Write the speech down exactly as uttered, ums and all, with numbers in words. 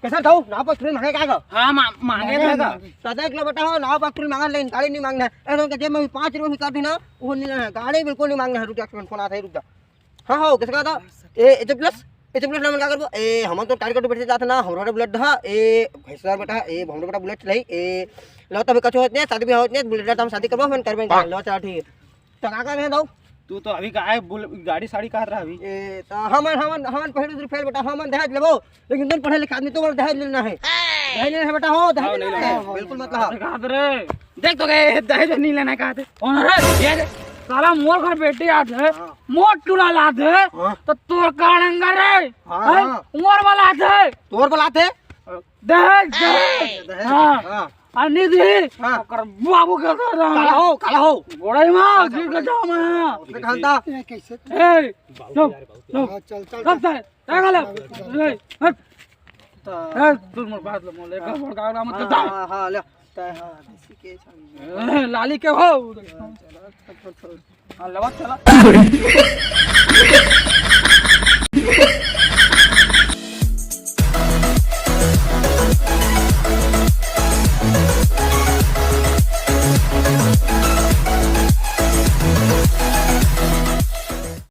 कैसा था? नाव पास तुरंत मांगे का? हाँ, मा-, मांगे मांगे था का? का? तो देख लो बेटा हो, नाव पास तुरंत मांगा, लेकिन गाड़ी नहीं मांगना है। ऐसा उनके जेब में भी पाँच रुपये की कर दी ना, वो नहीं लेना है। गाड़ी बिल्कुल नहीं मांगना है। रुक जा, फोन आता है, रुक जा। हाँ, हाँ, किसका था? ए, एच प्लस, एच प्लस नाम का करबो? ए, हम तो टायर कट बैठ जाता ना, हमरा बुलेट था। ए, भैंसदार बेटा, ए, हमरा बेटा बुलेट नहीं। ए, लो, तभी कछु होत नहीं, शादी भी होत नहीं, बुलेट था, हम शादी करबो, हम करबे। लो, चला, ठीक है। तो का कहत हे दाऊ? तू तो अभी का आए, बोल, गाड़ी साड़ी कहत रहा अभी। ए, तो हमन, हमन, हमन पढ़े दूसरी फेल बेटा, हमन दहेज लेबो, लेकिन तुम पढ़े लिखे आदमी, तुम्हारा दहेज लेना है। दहेज लेना है बेटा, हो, दहेज हाँ, नहीं लेना लेना है। है। बिल्कुल मत लहा। अरे कहा रे, देख तो गए, दहेज नहीं लेना है, कहा थे। कौन है रे? ये दे। साला मोर घर बेटी आत है, हाँ। मोर टुला लात है, हाँ। तो तोर का नंगर रे? हाँ, हैं? हाँ। मोर वाला आत है। तोर वाला आत है? दहेज, दहेज। दहेज, हाँ। हाँ। आ निधि, हाँ। ओकर बाबू के कर रहा काला है। हो, काला हो। गोड़ाई मार, गिर के जाओ मैं। उसने कहा था। ए, कैसे? ए, चुप, चुप। हाँ, चल, चल, चुप चल। से, क्या गलत? ए, हट। तो ए, तू मोर बात लो, मोले, हाँ। का बोल का नाम हाँ, तो हाँ, हाँ, ले। तय हाँ, इसी के सामने। ए, लाली के हो। हाँ, चला, चल, चल, चल। हाँ, लवा चला।